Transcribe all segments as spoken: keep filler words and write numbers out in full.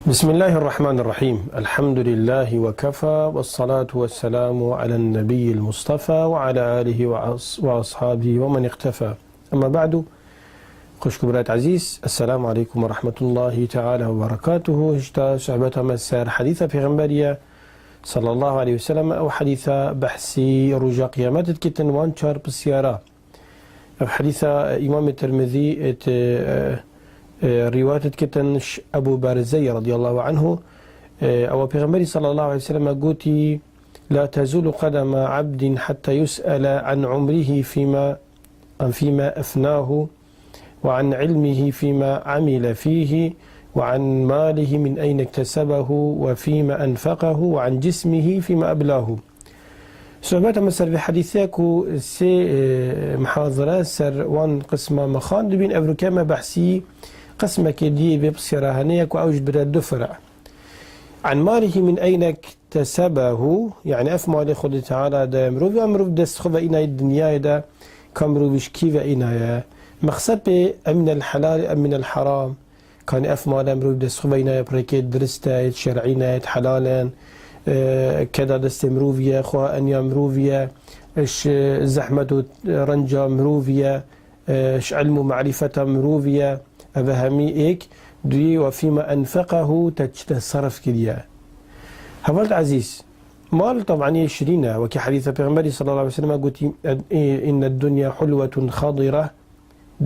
بسم الله الرحمن الرحيم. الحمد لله وكفى، والصلاة والسلام على النبي المصطفى وعلى آله وأص-، وأصحابه ومن اقتفى. أما بعد. Xwişk û birayet ezîz, السلام عليكم ورحمة الله تعالى وبركاته. Hişta sohbeta me ser hedîsa Pêxemberiye sallallahu aleyhi ve sellem, ew hedîsa behsî roja qiyamet dikitin, wan çar pisyara. Ev hedîsa, e, Îmamê Tirmizî, e, te, e, e, rîwayet dikitin ji Ebû Berzeyê radiyallahu anhu. E, ewa Pêxemberî sallallahu aleyhi ve sellem gotî, "La tezulu qedema abdin hatta yus'ele an umrihi fîma, an fîma efnahu ve an ilmihi fîma amile fîhi ve an malihi min eyne iktesebehu ve fîma enfeqahu ve an cismihi fîma eblahu." Sohbeta me ser vê hedîsê ku sê, e, muhazere ser wan qisma me xwend dibîn, evroke me behsî qismekê diyê vê pisyara hene ye ku ew ji dire du fira. An malihi min eyne iktesebehu, yani ev malê Xwedê Teala daye mirov, ya mirov dest xwe ve înaye dinyayê de, ka mirov ji kî ve înaye. Mexsepê em minel helal, em minel haram. Kanî ev male mirov dest xwe ve înaye bi rêkê dirist e, yê şer'î ne, yê helal in, e, keda destê mirov ye, xwe eniya mirov ye, ji zehmet û renca mirov ye, e, ji ilm û marîfeta mirov ye, ev hemî êk, duyê ve fîma enfeqahu te çi te serf kiriye. Heval ezîz, mal teban yê şirîn e, wekî hedîsa Pêxemberî sallallahu aleyhi ve sellem gotî, e, "Inne dunya hulwetun xadira."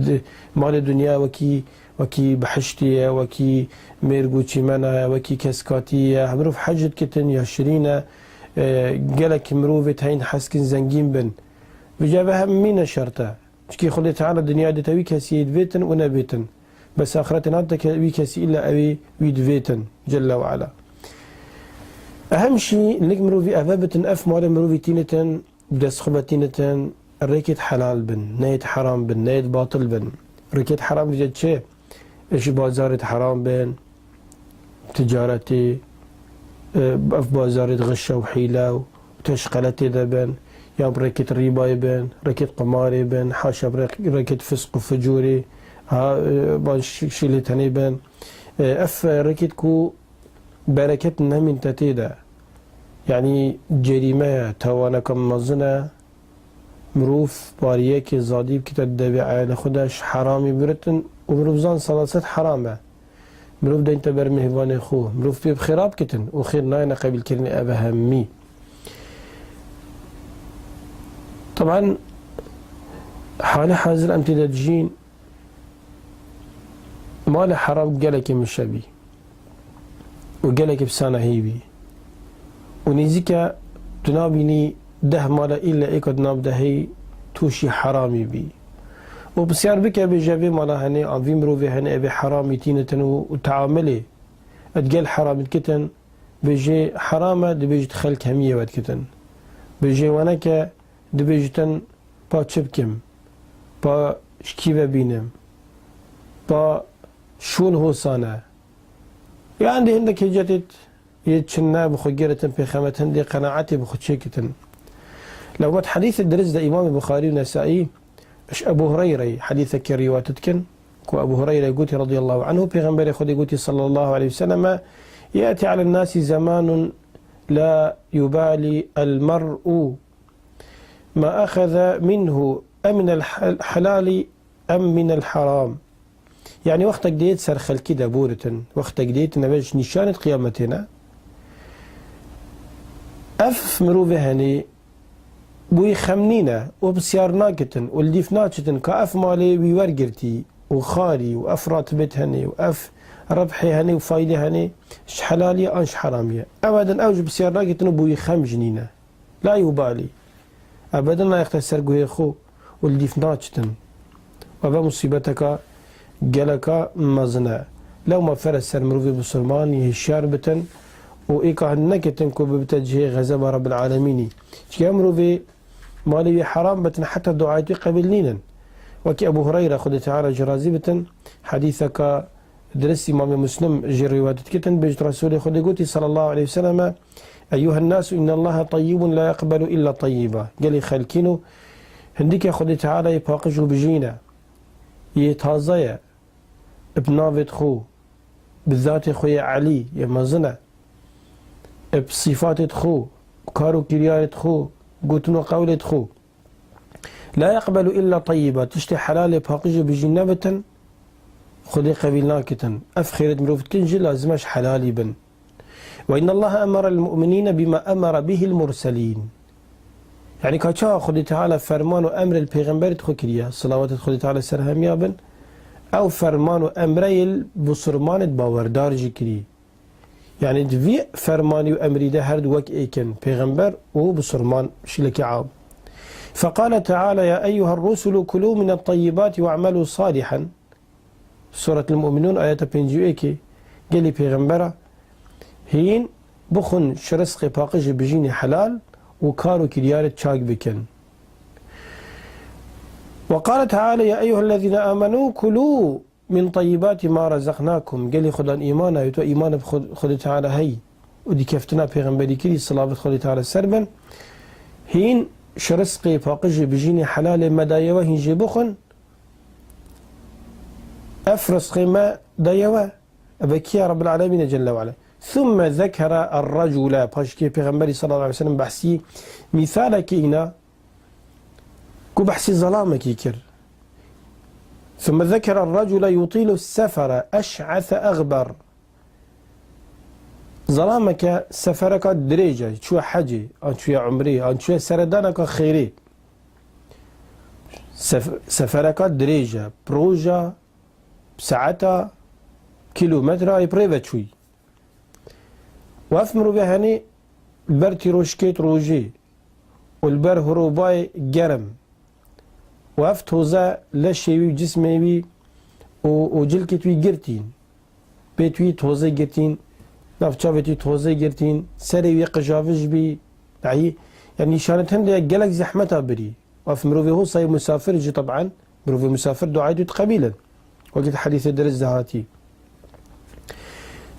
Di-, malê dinya wekî, wekî bihiştî ye, wekî mêrg û çîmena ye, wekî keskatî ye. Mirov hec dikitin ya şirîn e. E, gelek mirovê heyîn hez dikin zengîn bin. Vêca ve hemî ne şert e. Çikî Xwedê Teala dinyayê dite wî kesî yê divêtin û nevêtin. Bes axretê nade ke-, wî kesî îlla ew ê wî divêtin. Celle ve Ala. Ehem şî lik mirovî eve bitin, ev malê mirovî tînitin, dest xwe ve tînitin, rêkêt helal bin, neyêt heram bin, neyêt batil bin. Rêkêt heram dije çi? Ji bazarêt heram bin, ticaretê, e, ev bazarêt xişe û hîle û teşqeletê de bin, yan bi rêkêt rîbayê bin, rêkêt qumarê bin, haşa bi rêk-, rêkêt fisq û ficûrê, ha, e, ban şi-, şîlê tenê bin. E, ev rêkêt ku bereket nemîn te tê de. Yanî cerîme ye, tawaneke mezin e. Mirov pariyekê zadî bikite di devê eyalê xwe de ji heramî biritin û mirov zan selased heram e. Mirov deyne ber mêvanê xwe. Mirov pê bi xêra bikitin û xêr nayêne qebîlkirinê ev e hemî. Teban, halê hazir em tê de dijîn, mala heram gelekê mişe bî û gelekê bi sanehî bî û nêzîke tu nabînî deh mala îlle êka di nav dehê tûşî heramî bî. Û pisyar bike bêje vê mala hene, an vî mirovê hene, evê heramî tînitin û, û teamilê digel heramî dikitin, bêje heram e, dibêjit xelk hemiyê we dikitin. Bêje waneke dibêjitin pa çi bikim, pa ji kî ve bînim, pa şûn hosan e. Yan dê hindek hêcetêt yê çinne bi xwe giritin, pêxemet hindê qenaetê bi xwe çêkitin. Lewmet hedîsê dirist de Îmamê Buxarî û Nesaî ji Ebû Hureyreyê hedîsekê rîwayet dikin, ku Ebû Hureyre gotî radiyallahu anhu, Pêxemberê Xwedê gotî sallallahu aleyhi ve selleme, "Ya'ti alen nasi zamanun la yubali el mer'u ma axaza minhu, eminel hel-, helali em minel haram." Yanî wextek dê yê ser xelkî de bûritin, wextek dê yê nebe ji nîşanêt qiyametê ne. Ev mirovê henê bûyî xem nîne û pisyar nakitin û li dîf naçitin ka ev malê wî wergirtî û xarî û ev ratibêt henê û ev rebhê henê û faydê henê ji helalî ye an ji heramî ye. Ebeden ew ji pisyar nakitin û bûyî xem jî nîne. La yubalî. Ebeden nayexte ser guhê xwe û li dîf naçitin. Û ev musîbeteka geleka mezin e. Lewma ferz ser mirovê bisilman hişyar bitin û êka hin neketin ku bibite cihê xezeba Rabbil Alemînî. Çike mirovê malê wî heram bitin heta duayê wî qebîl nînin. Wekî Ebû Hureyre, Xwedê Teala jî razî bitin, hedîseka dirist Îmamê Muslim jî rîwayet dikitin, bêjit Resûlê Xwedê gotî sallallahu aleyhi ve selleme, "Eyyuhen nasu innallaha tayyibun la yeqbelu illa tayyiba." Gelî xelkîn û hindike Xwedê Teala yê paqij û bijîn e, yê taze ye, bi navêt xwe, bi zatê xwe yê elî, yê mezin e, bi sîfatê xwe, kar û kiryarê xwe, gotin û qewlê xwe. La yeqbelu illa tayyiba, tiştê helalê paqijê bijîn nebitin, Xwedê qebîl nakitin. Ev xêrêt mirov dikin jî lazim e ji helalî bin. Ve innallaha emara al-mu'minîne bima emara bihil murselîn. Yanî ka çawa Xwedê Teala ferman û emrê li pêxemberê xwe kiriye, silawatê Xwedê Teala ser hemiya bin, ew ferman û emreyê li bisurmanê bawerdar jî kirî. Yanî di vî fermanî û emrî de her du wek êk in, pêxember û bisurman şilekî am. Feqale Teala, ya eyyuha rusulu kulû mine tayyibati we'melû salihan. Suretul Mu'minûn, ayeta pêncî û êkê, gelî pêxembera, hîn bixwin ji rizqê paqijê bijînê helal û kar û kiryarê çak bikin. Ve qale Teala, ya eyyuhellezîne amenû kulû min tayyibati ma razaqnakum. Gelî Xudan îman ayê, tu îman bi Xud-, Xwedê Teala heyî û di keftina pêxemberî kirî, silavet Xwedê Teala ser bin. Hîn ji rizqê paqijê bijînê helalê me daye we, hîn jê bixwin. Ev rizqê me daye we. Eve kî ya Rabbil Alemîn e Celle ve Ala. Thumme zekere er-recule. Paşkê Pêxemberî sallallahu aleyhi ve sellem behsî mîsalekî îna ku behsî zelamekî kir. Thumme zekere er-recule yutîlu sefere eş'ese exber. Zelameke sefereka dirêj e, çûye hecê, an çûye umrê, an çûye seredaneka xêrê. Sef-, sefereka dirêj e, bi roja, bi saeta, kilometra yê bi rê ve çûyî. Û ev mirovê henê li ber tîroşkêt rojê û li ber hirobayê germ û ev toze leşê wî û cismê wî û, û cilkêt wî girtîn. Pêt wî tozê girtîn, nav çavêt wî tozê girtîn, serê wî qijavij bî, dayî, yanî nîşanet hende gelek zehmeta birî. Ev mirovê hosa yê musafir jî teb'en, mirovê musafir duayê wî diqebîlin. Wekî di hedîsê dirist de hatî.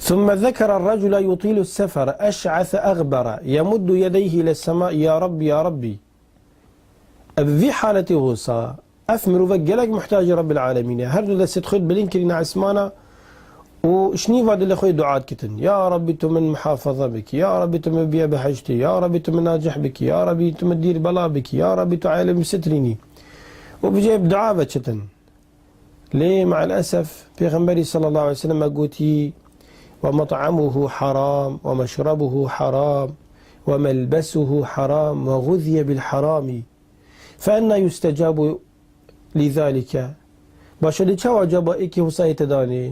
ثم ذكر الرجل يطيل السفر أشعث أغبر يمد يديه إلى السماء يا رب يا ربي. Ev vî haletê hosa, ev mirove gelek muhtacê Rabbil Alemîn e. Her du destê xwe bilind kirîne esmana û ji nîva dilê xwe dua dikitin. Ya Rabbî tu min muhafaza bikî. Ya Rabbî tu min biye behiştî. Ya Rabbî tu min nacih bikî. Ya Rabbî tu min dîr bela bikî. Ya Rabbî tu ailê min sitrînî. Û bi cihê bi dua ve çitin. Lê me'el esef, Pêxemberî sallallahu aleyhi ve sellem gotî, "Ve met'amuhu haram, ve meşrebuhu haram, ve melbesuhu haram, ve guziye bil harami. Fe enna yustecabu li zalike?" Başa de çawa caba êkê hosa yê te danê?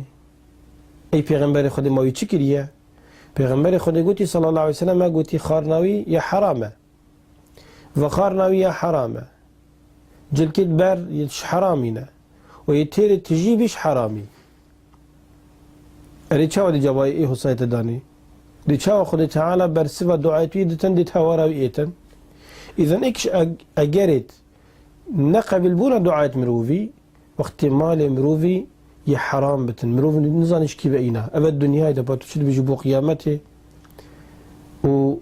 Ey Pêxemberê Xwedê, ma wî çi kiriye? Pêxemberê Xwedê gotî sallallahu aleyhi ve sellem gotî, "Xarina wî ya heram e." Vexarina wî ya heram e. Cilkêt ber yê ji heramî ne. Û yê têrê tijî bî ji heramî. Erê çawa dê cevayê ê hosayê te danê? Dê çawa Xwedê Teala bersiva duayê tu yê ditin dê hewara wî êtin? Îzan êk ji eg-, egerêt neqebîlbûna duayêt mirovî, Wextê malê mirovî yê heram bitin, mirov nizane ji kî ve îna. Eve dinyayê de, pa tu çi dibêjî bo qiyametê? Û,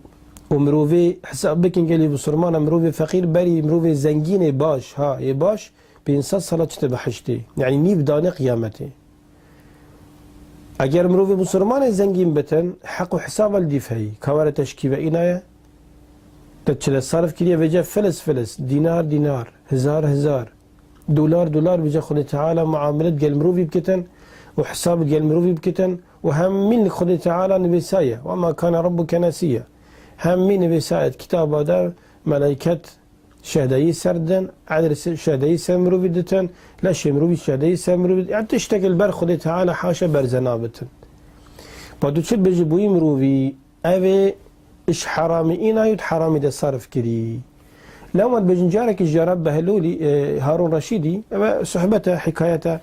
û mirovê hesab bikin, gelî bisurmana, mirovê feqîr berî mirovê zengînê baş, ha, yê baş, pênc sed sala çite behiştê. Yanî nîv danê qiyametê. Eger mirovê bisurmanê zengîn bitin, heq û hesaba li dîv heyî. Ka were te ji kî ve înaye? Te çile sarif kiriye, vêce filis filis, dînar dînar, hizar hizar. Dolar, dolar bêje Xwedê Teala muamelet gel mirovî bikitin û hesab gel mirovî bikitin û hemîn li Xwedê Teala nivîsaye. Ve ma kane rabbuke nesiyya. Hemî nivîsaye di kitaba de, melaiket şehdayî ser didin, edr se-, şehdayî ser mirovî ditin, leşê mirovî şehdayî ser mirovî ditin. Yani tiştek li ber Xwedê Teala haşa berze nabitin. Pa tu çi bêjî boyî mirovî, Ev ê ji heramî îna û di heramî de sarf kirî. Lewma dibêjin carekî jara Behlûlî, e, Harûn Reşîdî, ev e sohbet e, hikayet e.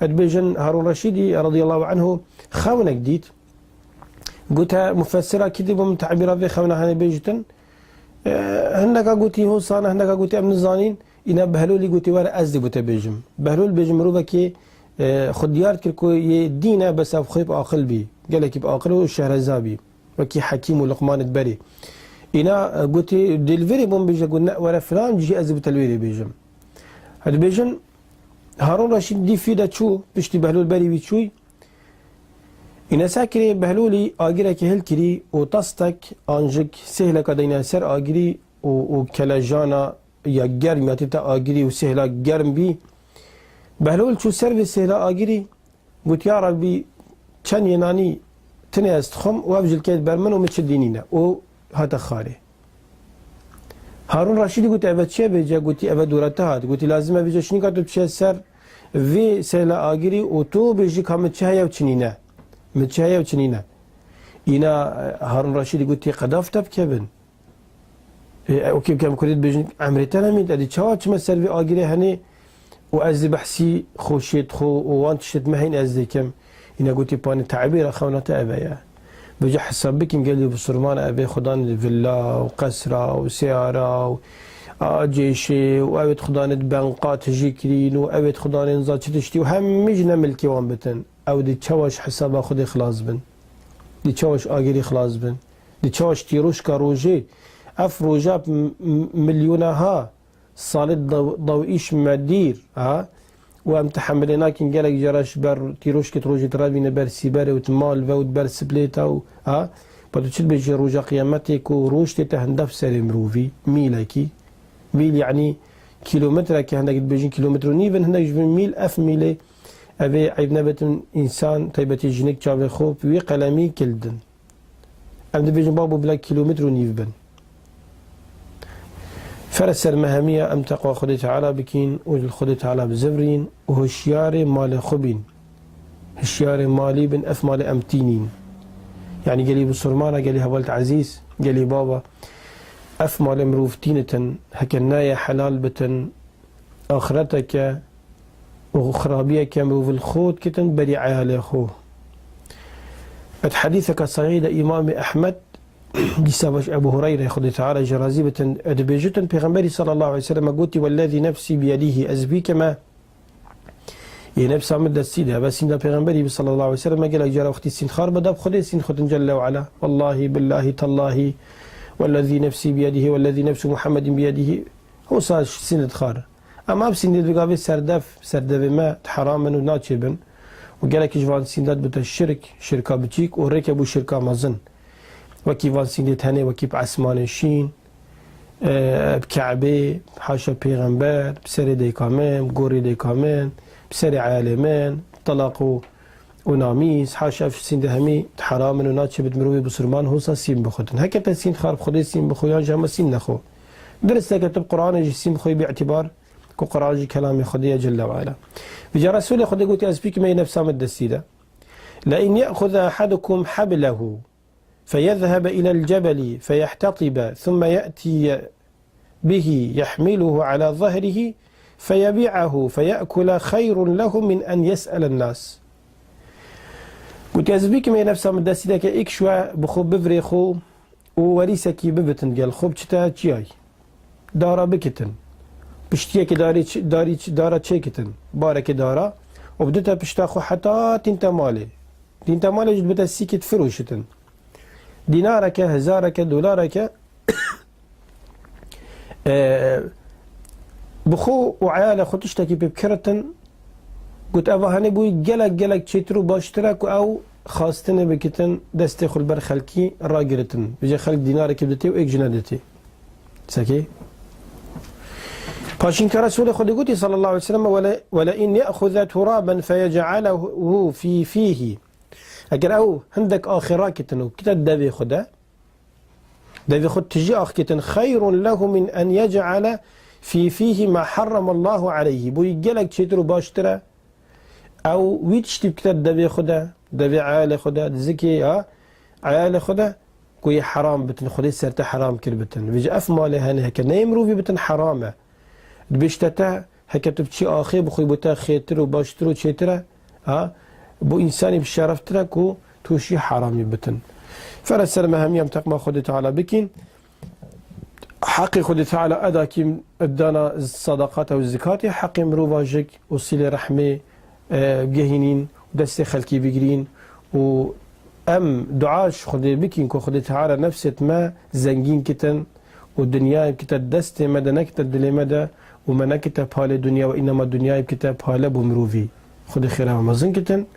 Dibêjin Harûn Reşîdî radiyallahu anhu xewinek dît. Gote mufessira kî dibû min tebîra vê xewna hene bêjitin. E, hindeka gotî hosana, hindeka gotî em nizanîn. Îna Behlûlî gotî were ez dê bo te bêjim. Behlûl bêjim mirovekî, e, xwe diyar dikir ku yê dîn e bes ev xwe bi aqil bî. Gelekî bi aqil û şehreza bî. Wekî Hekîm û Luqmanê di berê. Îna, e, gotî, dê li vêrê bo min bêje, got, ne, were filan cihê ez ê bo te li wêrê bêjim. Hadi bêjin, Harûn Reşîd dî fî de çû, piştî Behlûl berî wî çûy. Îne sekirê Behlûlî agireke hilkirî û tastek an jik sêhleka deyne ser agirî û, û kelejana ya germ ya tête agirî û sêhla germ bî. Behlûl çû ser vê sêhla agirî, got, "Ya Rabbî, çend yê nanî tinê ez dixwim û ev jilkê ber min û min çi dî nîne." Û hate xarê. Harûn Reşîdî gotî, "Eve çi ye vêce?" Gotî, "Eve dora te hat." Gotî, "Lazim e vêce şinîka tu biçe ser vê sêhla agirî û tu bêjî ka min çi heye û çi nîne. Min çi heye û çi nîne." Îna, e, Harûn Reşîdî gotî, "Qedaf te bikevin." E, e, okey, kem Kurdî dibêjin, "Emrê te nemînd, edî çawa çime ser vê agirê henê û ez dê behsî xweşêt xwe û wan tiştêt me hîn ez dê kim?" Îna gotî, "Panî tebîra xewna te eve ye. Vêce hesab bikin gelî bisurman eve xudan villa û qesra û seyara û acêşê û evêt xudanêt benqa tijî kirîn û evêt xudanên za çi tiştî û hemî ji ne milkê wan bitin. Ew dê çawa ji hesaba Xwedê xilas bin? Dê çawa ji agirî xilas bin? Dê çawa ji tîroşka rojê? Ev roja m-, m-, milyonaha salê daw-, dawîş me dîr, ha? Û em tehemilê nakin gelek cara ji ber tîroşkê rojê direvîne ber sîberê û di mal ve û di ber siplêta û, ha? Ba tu çi dibêjî roja qiyametê ku roj tê te hindef serê mirovî, mîlekî. Mîl yanî kîlometreke, hindek dibêjin kîlometr û nîv in, hindek ji bin mîl, ev mîlê, evê eyb nebetin însan, taybetî jinik çavê xwe bi wî qelemî kildin. Em dibêjin, babo bila kîlometr û nîv bin. Fere ser me hemiya em teqwa Xwedê Teala bikin û li Xwedê Teala bizivirîn û hişyarê malê xwe bîn. Hişyarê malî bin, ev malê em tînîn. Yanî gelî bisurmana, gelî hevalêt ezîz, gelî baba. Ev malê mirov tînitin, heke nayê helal bitin, axreteke û xirabiyeke mirov li xwe dikitin berî eyalê xwe. Ed hedîseke sahîh de Îmamê Ehmed, dîsa baş Ebu Hureyre, Xwedê Teala jê razî bitin, dibêjitin, Pêxemberî sallallahu aleyhi ve sellem gotî, "Wellezî nefsî biyedîhî", ez bîkeme, yê nefsa min destî de, ve sînda Pêxemberî bi sallallahu aleyhi ve sellem gelek cara wextî sînd xar be, dab Xwedê sînd xutin Celle ve Ala. Wellahî, billahî, tallahî, wellezî nefsî biyedîhî, wellezî nefsu Muhammedin biyedîhî. Hosa sîndet xar. Em ev sîndê digavê serdef, serdevê me di heram in û naçêbin. Û gelekî ji van sîndat bite şirk, şirka biçîk û rêke bû şirka mezin. Wekî van sîndê tenê, wekî bi esmanê şîn, e, bi Ke'bê, haşa pêxember, bi serê dayika min, bi gorî dayika min, bi serê eyalê min, telaq û û namîs, haşa ev sîndê hemî heram in û naçê bit mirovê bisurman hosa sîn bixutin. Heke te sînd xar bi Xwedê sîn bixwe yan jî hema sîn nexwe. Dirist e ke tu bi Qur'anê jî sîn bixwî bi îtibar ku Qur'an jî kelamê Xwedê ye Celle ve Ala. Vîca Resûlê Xwedê gotî, ez bîkime yê nefsa min destî de. Le in ye'xuze ahadukum hablehu feyezhebe ilel cebeli feyehtetîbe thumme ye'tiye bihi yehmiluhu ala zahrihi feyebi'ahu feye'kule xeyrun lehu min en yes'elen nas. Gotî, ez bikime nefsa min destî de ke êk şwe bi xwe bivirê xwe û werîsekî bibitin gel xwe biçite çiyayî. Dara bikitin. Piştiyekê darê çi-, darî çi-, dara çêkitin. Barekê dara û bidite pişta xwe heta tînte malê. Tînte malê jî dibite sîkê difiroşitin. Dînareke, hezareke, dolareke, e, bi xwe û eyalê xwe tiştekî pê bikiritin, got, eva henê bûyî gelek, gelek çêtir û baştir e ku ew xastinê bikitin, destê xwe li ber xelkî ragiritin. Vêce xelk dînarekî biditê û êk ji neditê. Sekê. Paşîn ke Resûlê Xwedê gotî sallallahu aleyhi ve sellem, "Wele, wele in ye'xuze turaben feyec'alehu fî fîhi." Eger ew hindek axê rakitin û kite devê xwe de, devê xwe tijî axkitin, "Xeyrun lehu min en yec'ale fî fîhi ma harramallahu aleyhi." Bûyî gelek çêtir û baştir e. Ew wî tiştî bikite devê xwe de, devê eyalê xwe de, dizikê ya eyalê xwe de, ku yê heram bitin, Xwedê ser te heram kir bitin. Vêce ev malê hene heke neyê mirovî bitin heram e. Dibêjte te, heke tu biçî axê bixwî bo te xêrtir û baştir û çêtir e, ha? Bo însanî bi şereftir e ku tu şî heramî bitin. Fere ser me hemî em teqma Xwedê Teala bikin. Heqê Xwedê Teala eda kî dana sadaqata û zikatê, heqê mirova jik û sîlê rehmê, e, gehînîn û destê xelkî bigirîn û em dua ji Xwedê bikîn ku Xwedê Teala nefsêt me zengîn kitin û dinyayê bikite destê me de, nekite dilê me de û me nekite palê dinya, we înema dinyayê bikite pale bo mirovî. Xwedê xêra me mezin kitin.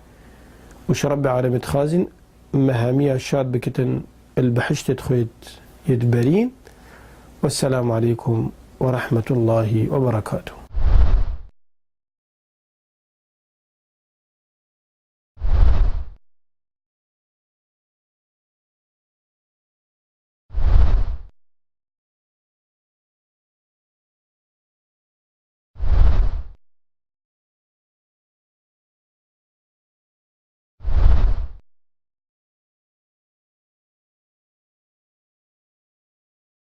û ji Rebbê Alemê dixwazin me hemiya şad bikitin li bihiştê xwe yê diberîn. Wesselamu aleykum ve rahmetullahi ve berekatuhu.